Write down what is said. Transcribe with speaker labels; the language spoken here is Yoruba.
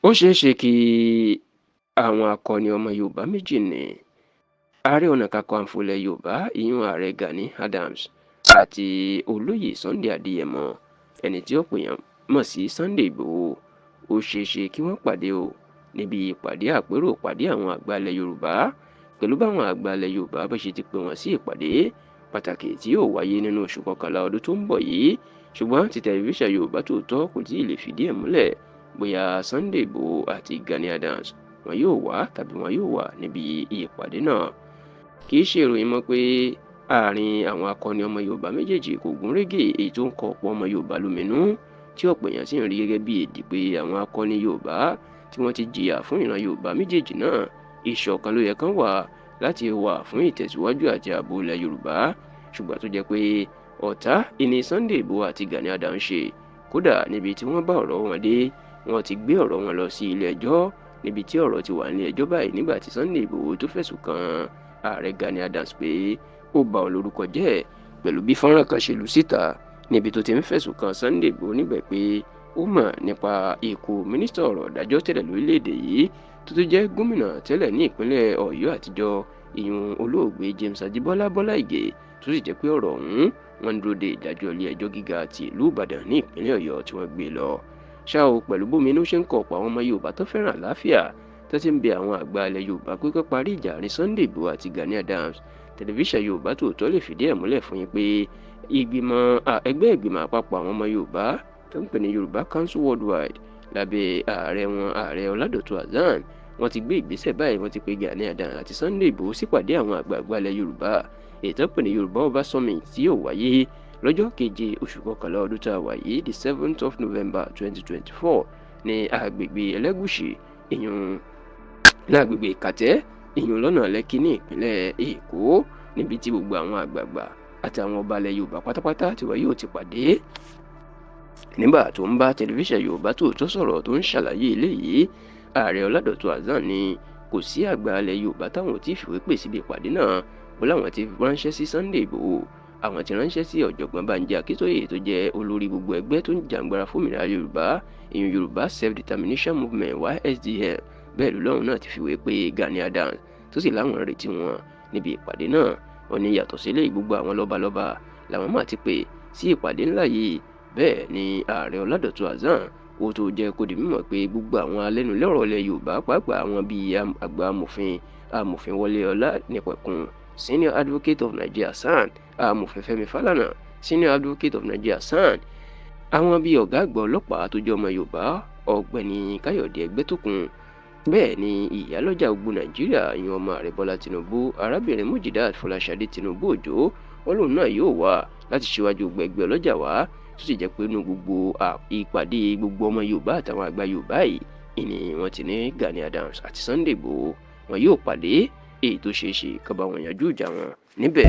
Speaker 1: Ó ṣeé ṣe kí àwọn akọni ọmọ Yorùbá méjì ní Ààrẹ Ọ̀nà Kakanfò ilẹ̀ Yorùbá, ìyún Ààrẹ Gani Adams, àti Olóyè Sunday Adéyẹmọ, ẹni tí ọ̀pọ̀ èèyàn mọ̀ sí Sunday Ìgbòho, ó ṣeé ṣe kí wọ́n pàdé o níbi ìpàdé àpérò ìpàdé àwọn àgbà ilẹ̀ Yorùbá, pẹ̀lú báwọn àgbà ilẹ̀ Yorùbá bó ṣe ti pè wọ́n sí ìpàdé pàtàkì tí yóò wáyé nínú oṣù kọkànlá ọdún tó ń bọ̀ yìí. Ṣùgbọ́n ti tẹlifíṣàn Yorùbá Tòótọ́ kò tí ì lè fìdí ẹ̀ múlẹ̀ bóyá Sunday Ìgbòho àti Gani Adams wọn yóò wá tàbí wọn yóò wà níbi ìpàdé náà. Kì í ṣe ìròyìn mọ́ pé àárín àwọn akọni ọmọ Yorùbá méjèèjì kò gún régé, èyí tó ń kọ ọ̀pọ̀ ọmọ Yorùbá lóminú, tí ọ̀pọ̀ èèyàn sì ń rí gẹ́gẹ́ bí èdè pé àwọn akọni Yorùbá tí wọ́n ti jìyà fún ìran Yorùbá méjèèjì náà, ìṣọ̀kan ló yẹ kán wà láti wà fún ìtẹ̀síwájú àti ààbò ilẹ̀ Yorùbá. Ṣùgbọ́n tó jẹ́ pé ọ̀tá ìní Sunday Ìgbòho àti Gani Adams ṣe, kódà níbi tí wọ́n bá ọ̀rọ̀ wọn dé, wọ́n ti gbé ọ̀rọ̀ wọn lọ sí ilé ẹjọ́, níbi tí ọ̀rọ̀ ti wà nílé ẹjọ́ báyìí, nígbà tí Sunday Ìgbòho tó fẹ̀sùn kan ààrẹ Gani Adams pé ó bà òun lórúkọ jẹ́, pẹ̀lú bí fọ́nrán kan ṣe lù síta níbi tó ti ń fẹ̀sùn kan Sunday Ìgbòho níbẹ̀ pé ó mọ̀ nípa ikú mínísítà ọ̀rọ̀ ìdájọ́ tẹ́lẹ̀ lórílẹ̀‐èdè yìí, tó tún jẹ́ gómìnà tẹ́lẹ̀ ní ìpínlẹ̀ Ọ̀yọ́ àtijọ́, ìyún olóògbé James Ajíbọ́lá Bọ́lá Ìgè, tó sì jẹ́ pé ọ̀rọ̀ ọ̀hún wọ́n ń dúró de ìdájọ́ ilé ẹjọ́ gíga ti ìlú Ìbàdàn ní ìpínlẹ̀ Ọ̀yọ́ tí wọ́n gbé lọ. Ṣá o, pẹ̀lú bómi inú ṣe ń kọ ọ̀pọ̀ àwọn ọmọ Yorùbá tó fẹ́ràn àlàáfíà, tó ti ń bẹ àwọn àgbà ilẹ̀ Yorùbá pé kó parí ìjà àárín Sunday Ìgbòho àti Gani Adams, tẹlifíṣàn Yorùbá Tòótọ́ lè fìdí ẹ̀ múlẹ̀ fún yín pé ìgbìmọ̀ ẹgbẹ́ ìgbìmọ̀ àpapọ̀ àwọn ọmọ Yorùbá tó ń pè ní Yorùbá Council Worldwide lábẹ́ ààrẹ wọn, Ààrẹ Ọládọ̀tun Hasan, wọ́n ti gbé ìgbésẹ̀ báyìí. Wọ́n ti pe Gani Adams àti Sunday Ìgbòho sípàdé àwọn àgbààgbà ilẹ̀ Yorùbá, èyí tó pè ní Yorùbá Ọba Summit, tí yóò wáyé lọ́jọ́ 7 oṣù kọkànlá ọdún tá a wà yìí, the 7th of November 2024, ní agbègbè Ẹlẹ́gùṣì, ìyún lágbègbè Ìkàtẹ́, ìyún lọ́nà Lẹ́kí ní ìpínlẹ̀ Èkó, níbi tí gbogbo àwọn àgbààgbà àti àwọn ọba ilẹ̀ Yorùbá pátápátá tí wọ́n yóò ti pàdé. Nígbà tó ń bá tẹlifíṣàn Yorùbá Tòótọ́ sọ̀rọ̀, tó ń ṣàlàyé eléyìí, Ààrẹ Ọládọ̀tun Hasan ní kò sí àgbà ilẹ̀ Yorùbá táwọn ò tí ì fìwé pè síbi ìpàdé náà. Ó láwọn ti ránṣẹ́ sí Sunday Ìgbòho, àwọn ti ránṣẹ́ sí ọ̀jọ̀gbọ́n Bánjí Akíntóyè, tó jẹ́ olórí gbogbo ẹgbẹ́ tó ń jàǹgbara fómìnira Yorùbá, ìyún Yorùbá Self-Determination Movement, YSDM. Bẹ́ẹ̀ ló lọ́run náà ti fìwé pé Gani Adams, tó sì láwọn retí wọn níbi ìpàdé náà. Wọ́n ní yàtọ̀ sílé, gbogbo àwọn lọ́balọ́ba làwọn máa ti pè sí ìpàdé ńlá yìí. Bẹ́ẹ̀ ni Ààrẹ Ọládọ̀tun Hasan ó tó jẹ́ kó di mímọ̀ pé gbogbo àwọn alẹ́nulọ́rọ̀ ilẹ̀ Yorùbá, pàápàá àwọn bíi àgbà amòfin, Amòfin Wọlé Ọlánìpẹ̀kun, Senior Advocate of Nigeria, SAN, Amòfin Fẹ́mi Fálànà, Senior Advocate of Nigeria, SAN, àwọn bíi ọ̀gá àgbà ọlọ́pàá tó jẹ́ ọmọ Yorùbá, Ọ̀gbẹ́ni Káyọ̀dé Ẹgbẹ́tókun, bẹ́ẹ̀ ni ìyálọ́jà gbogbo Nàìjíríà, ìyẹn ọmọ Ààrẹ Bọ́lá Tinubu, Arábìnrin Mujidat Fọláṣadé Tinubu Òjó, wọn lòun náà yóò wá láti ṣíwájú gbogbo ẹgbẹ́ ọlọ́jà wá, tó sì jẹ́ pé inú gbogbo ìpàdé gbogbo ọmọ Yorùbá àtàwọn àgbà Yorùbá yìí ìní wọn ti ní Gani Adams àti Sunday Igboho wọn yóò pàdé, èyí tó ṣeé ṣe kó bá wọn yanjú ìjà wọn níbẹ̀.